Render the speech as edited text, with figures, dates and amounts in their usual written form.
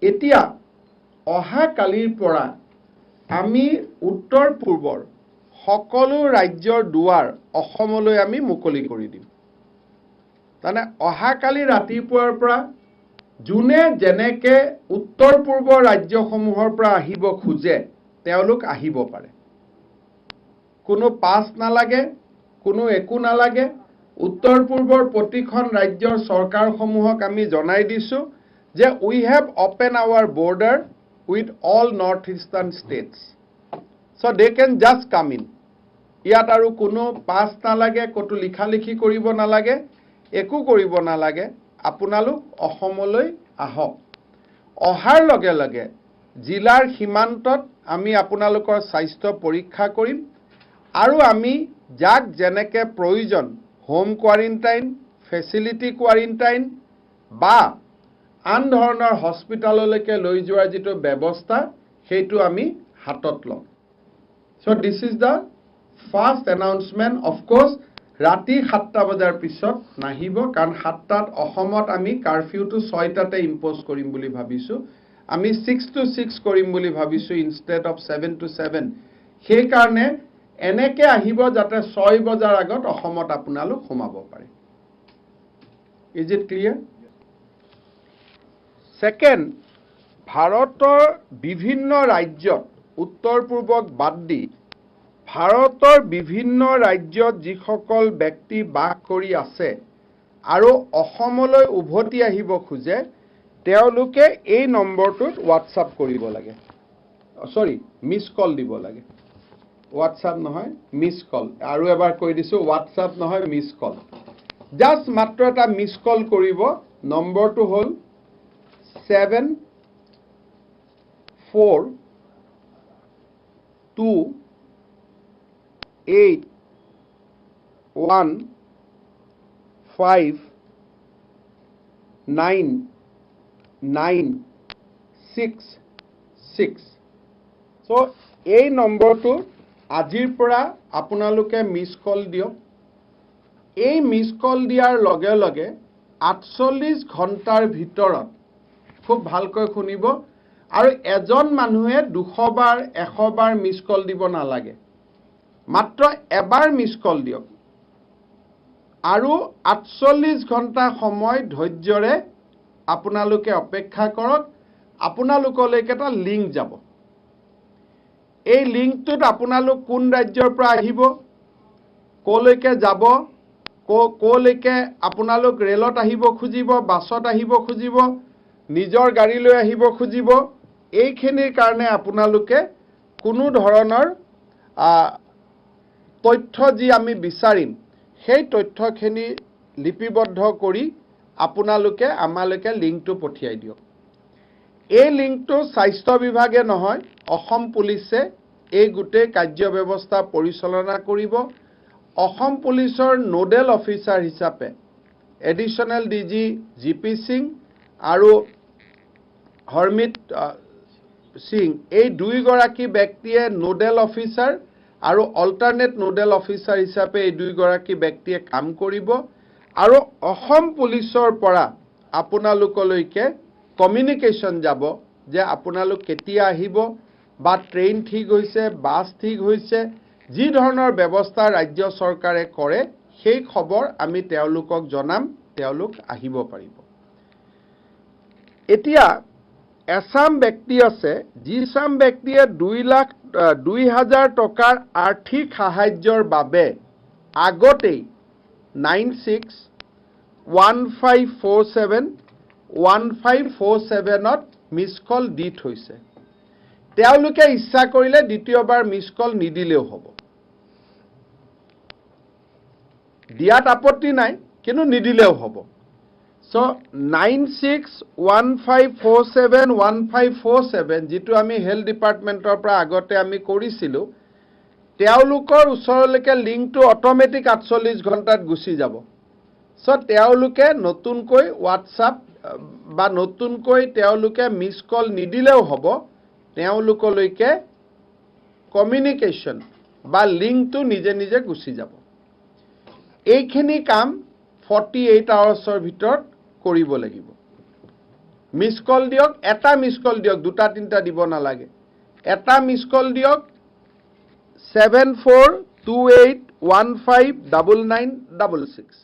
এতিয়া অহাকালিৰ পৰা আমি উত্তৰ পূৰ্বৰ সকলো ৰাজ্যৰ দুৱাৰ অসমলৈ আমি মুকলি কৰি দিম। তাৰমানে অহাকালি ৰাতিপুৱাৰ পৰা যোনে যেনেকে উত্তৰ পূৰ্বৰ ৰাজ্যসমূহৰ পৰা আহিব খোজে তেওঁলোক আহিব পাৰে। কোনো পাছ নালাগে, কোনো একো নালাগে। উত্তৰ পূৰ্বৰ প্ৰতিখন ৰাজ্যৰ চৰকাৰসমূহক আমি জনাই দিছোঁ যে we have open our border with all North Eastern states, so they can just come in. ইয়াত আৰু কোনো পাছ নালাগে, ক'তো লিখা লিখি কৰিব নালাগে, একো কৰিব নালাগে। আপোনালোক অসমলৈ আহক। অহাৰ লগে লগে জিলাৰ সীমান্তত আমি আপোনালোকৰ স্বাস্থ্য পৰীক্ষা কৰিম আৰু আমি যাক যেনেকৈ প্ৰয়োজন হোম কোৱাৰেণ্টাইন, ফেচিলিটি কোৱাৰেণ্টাইন বা আন ধৰণৰ হস্পিটেললৈকে লৈ যোৱাৰ যিটো ব্যৱস্থা, সেইটো আমি হাতত ল'ম। So this is the first announcement. Of course ৰাতি 7টা বজাৰ পিছত নাহিব, কাৰণ 7টাত অসমত আমি কাৰফিউটো 6টাতে ইম্প'জ কৰিম বুলি ভাবিছোঁ। আমি 6 টু 6 কৰিম বুলি ভাবিছোঁ instead of 7 to 7। সেইকাৰণে এনেকে আহিব যাতে 6 বজাৰ আগত অসমত আপোনালোক সোমাব পাৰে। Is it clear? Second, ভাৰতৰ বিভিন্ন ৰাজ্যত, উত্তৰ পূৰ্বক বাদ দি ভাৰতৰ বিভিন্ন ৰাজ্যত যিসকল ব্যক্তি বাস কৰি আছে আৰু অসমলৈ উভতি আহিব খোজে, তেওঁলোকে এই নম্বৰটোত হোৱাটছআপ কৰিব লাগে, চৰি, মিছ কল দিব লাগে। হোৱাটছআপ নহয়, মিছ কল। আৰু এবাৰ কৈ দিছোঁ, হোৱাটছআপ নহয়, মিছ কল। জাষ্ট মাত্ৰ এটা মিছ কল কৰিব। নম্বৰটো হ'ল 7428159966। চ' এই নম্বৰটো আজিৰ পৰা আপোনালোকে মিছ কল দিয়ক। এই মিছ কল দিয়াৰ লগে লগে 48 ঘণ্টাৰ ভিতৰত, খুব ভালকৈ শুনিব, আৰু এজন মানুহে 200 বাৰ, 100 বাৰ মিছ কল দিব নালাগে। মাত্ৰ এবাৰ মিছ কল দিয়ক আৰু 48 ঘণ্টা সময় ধৈৰ্যৰে আপোনালোকে অপেক্ষা কৰক। আপোনালোকলৈকে এটা লিংক যাব। এই লিংকটোত আপোনালোক কোন ৰাজ্যৰ পৰা আহিব, ক'লৈকে যাব, ক'লৈকে আপোনালোক ৰেলত আহিব খুজিব, বাছত আহিব খুজিব, নিজৰ গাড়ী লৈ আহিব খুজিব, এইখিনিৰ কাৰণে আপোনালোকে কোনো ধৰণৰ তথ্য যি আমি বিচাৰিম, সেই তথ্যখিনি লিপিবদ্ধ কৰি আপোনালোকে আমালৈকে লিংকটো পঠিয়াই দিয়ক। এই লিংকটো স্বাস্থ্য বিভাগে নহয়, অসম পুলিচে এই গোটেই কাৰ্য ব্যৱস্থা পৰিচালনা কৰিব। অসম পুলিচৰ নোডেল অফিচাৰ হিচাপে additional D G G P Singh আৰু হৰমিত সিং, এই দুয়োগৰাকী ব্যক্তিয়ে নোডেল অফিচাৰ আৰু অল্টাৰনেট নোডেল অফিচাৰ হিচাপে এই দুয়োগৰাকী ব্যক্তিয়ে কাম কৰিব। আৰু অসম পুলিচৰ পৰা আপোনালোকলৈকে কমিউনিকেশ্যন যাব যে আপোনালোক কেতিয়া আহিব বা ট্ৰেইন ঠিক হৈছে, বাছ ঠিক হৈছে, যি ধৰণৰ ব্যৱস্থা ৰাজ্য চৰকাৰে কৰে, সেই খবৰ আমি তেওঁলোকক জনাম, তেওঁলোক আহিব পাৰিব। এতিয়া এচাম ব্যক্তি আছে, যিচাম ব্যক্তিয়ে 2,02,000 টকাৰ আৰ্থিক সাহায্যৰ বাবে আগতেই 9615471547ত মিছ কল দি থৈছে, তেওঁলোকে ইচ্ছা কৰিলে দ্বিতীয়বাৰ মিছ কল নিদিলেও হ'ব। দিয়াত আপত্তি নাই, কিন্তু নিদিলেও হ'ব। So 9615471547 যিটো আমি হেল্থ ডিপাৰ্টমেণ্টৰ পৰা আগতে আমি কৰিছিলোঁ, তেওঁলোকৰ ওচৰলৈকে লিংকটো অট'মেটিক 48 ঘণ্টাত গুচি যাব। চ' তেওঁলোকে নতুনকৈ হোৱাটছআপ বা নতুনকৈ তেওঁলোকে মিছ কল নিদিলেও হ'ব। তেওঁলোকলৈকে কমিউনিকেশ্যন বা লিংকটো নিজে নিজে গুচি যাব। এইখিনি কাম 48 আৱাৰ্ছৰ ভিতৰত কৰিব লাগিব। মিছ কল দিয়ক, এটা মিছ কল দিয়ক, দুটা তিনিটা দিব নালাগে। এটা মিছ কল দিয়ক 7428159966।